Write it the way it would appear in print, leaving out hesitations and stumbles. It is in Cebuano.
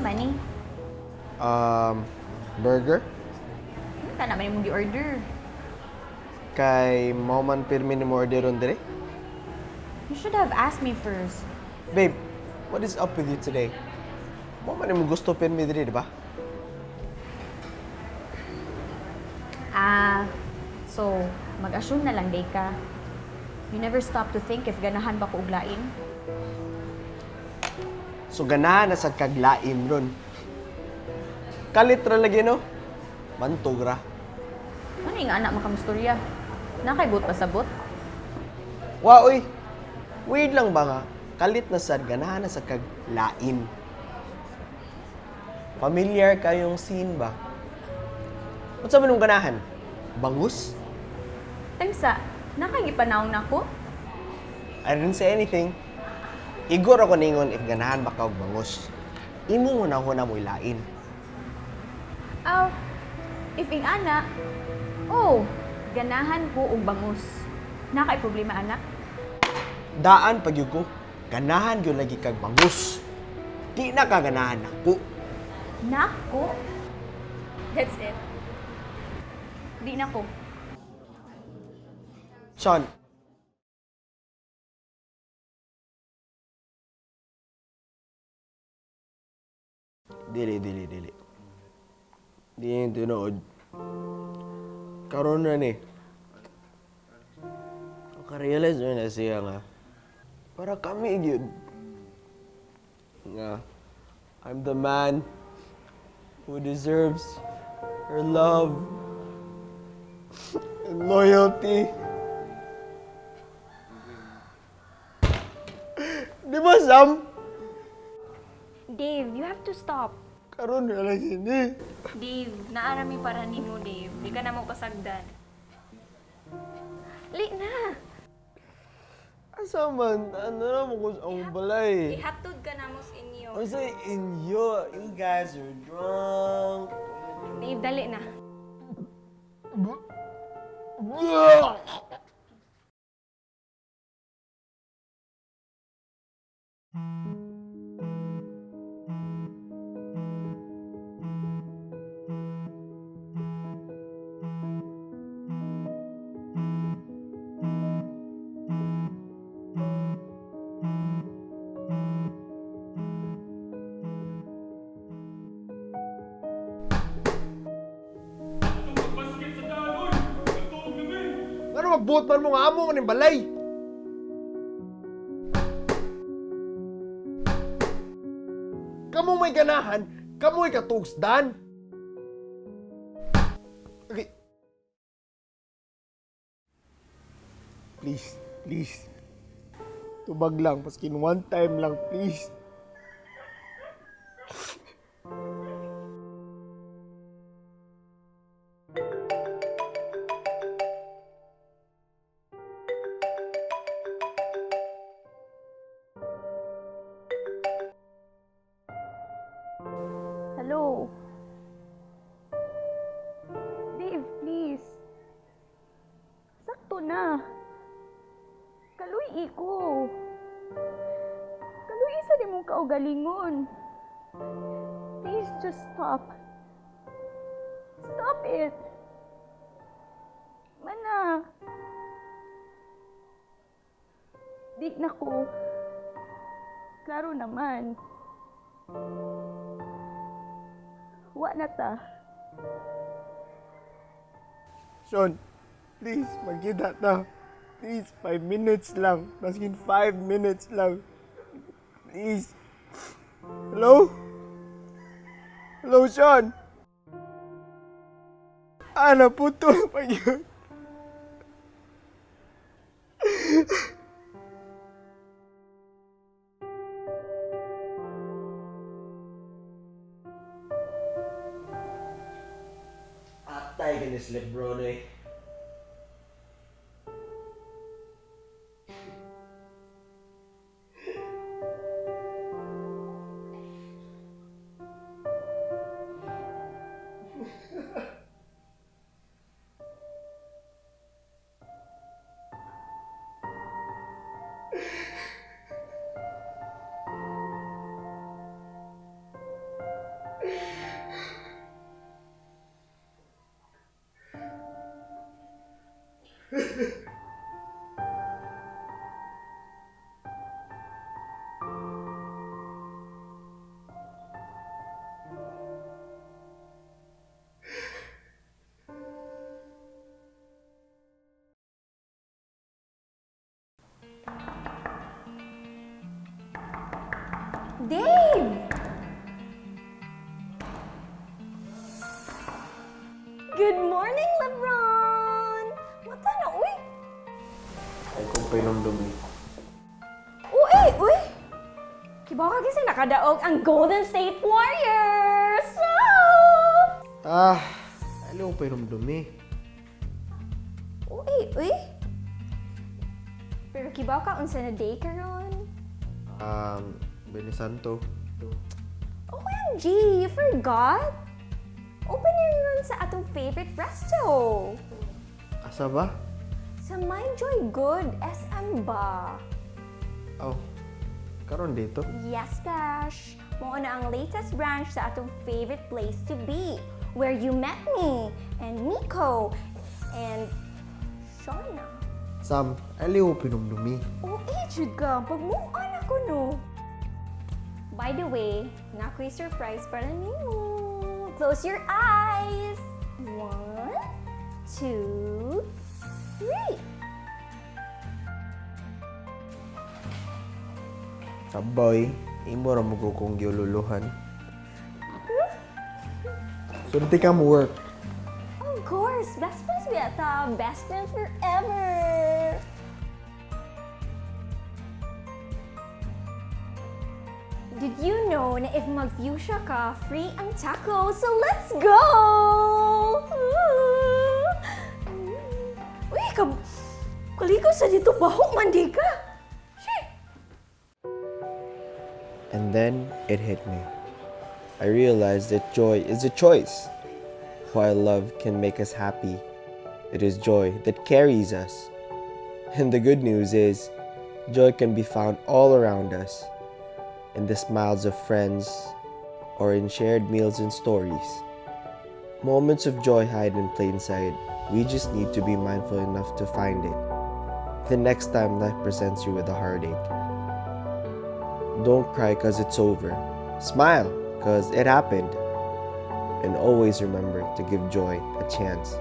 man ni? Burger? Ano ka naman imong gi-order? Kay mao man pirmi ni mo orderon dire. You should have asked me first. Babe, what is up with you today? Mao man imong gusto pirmi dire, di ba? Ah, so mag-assume na lang day ka. You never stop to think if ganahan ba ko og lain. So ganahan na sad kag lain ron. Kalit ra lagi, no? Bantog ra. Ano yung anak makamustorya? Nakaibot pa sabot? Wa oy. Weird lang ba nga? Kalit na sad ganahan na sad kag lain. Familiar kayong scene ba? Unsa man imong ganahan? Bangus? Tagsa, nakagipanaw na ko? I didn't say anything. Igor ako ningon if ganahan ba ka og bangus. Imong hunahuna mo'y lain. Aw, if ing ana, oh, ganahan ko og bangus. Nakay problema anak? Daan pag ko, ganahan gyud lagi kag bangus. Di na ka ganahan nako. Nako. That's it. Di na ko. Sean. Dili, dili, dili. Di yung tinuod. Karon na ni. Nakarealize na siya nga. Para kami gyud. Nga, I'm the man who deserves her love and loyalty. Di ba, Sam? Dave, you have to stop. Karon na lang ini. Dave, naarami para nimo, Dave. Di ka na mo pasagdan. Li na! Asa man? Ano na mo kung ang balay? Ihatod ka na mo sa inyo. Ang sa inyo, you guys are drunk. Dave, dali na. Ano magbuot man mo nga amo man yung balay? Kamu may ganahan, kamu ay katugsdan. Okay. Please, please. Tubag lang, paskin one time lang, please. Hello? Dave, please. Sakto na. Kaluy ko. Kaluy sa di mong kaugalingon. Please just stop. Stop it. Mana. Di na ko. Klaro naman. Wa na ta. Sean, please, magkita na. Please, 5 minutes lang. Maskin 5 minutes lang. Please. Hello? Hello, Sean? Ah, naputol pa yun. Atay ka ni Slip Bro eh. Dave! Good morning, Lebron! Mata na, uy! Ay, kung pahinumdum. Uy, uy! Kibaw ka kasi nakadaog ang Golden State Warriors! Ah! Ah, ayaw kong pahinumdum. Uy, uy! Pero kibaw ka unsa na day karon? Benisanto. OMG, you forgot? Opening ron sa atong favorite resto. Asa ba? Sa My Joy Good SM ba? Oh, karon dito. Yes, Bash. Mao na ang latest branch sa atong favorite place to be, where you met me and Nico and Shauna. Sam, ayaw ko pinumdumi. Oh, jud ka. Pag-move on ako, no? By the way, nako'y surprise para nimo. Close your eyes. One, two, three. Saboy, imo ra mo ko kong giululuhan. Sulti ka mo work. Of course, best friends we ata. Best friends forever. Did you know na if mag-fuchsia ka, free ang taco? So let's go! Uy, kaliko sa dito, baho man di ka. Shit! And then it hit me. I realized that joy is a choice. While love can make us happy, it is joy that carries us. And the good news is, joy can be found all around us in the smiles of friends or in shared meals and stories. Moments of joy hide in plain sight. We just need to be mindful enough to find it. The next time life presents you with a heartache, don't cry because it's over. Smile because it happened. And always remember to give joy a chance.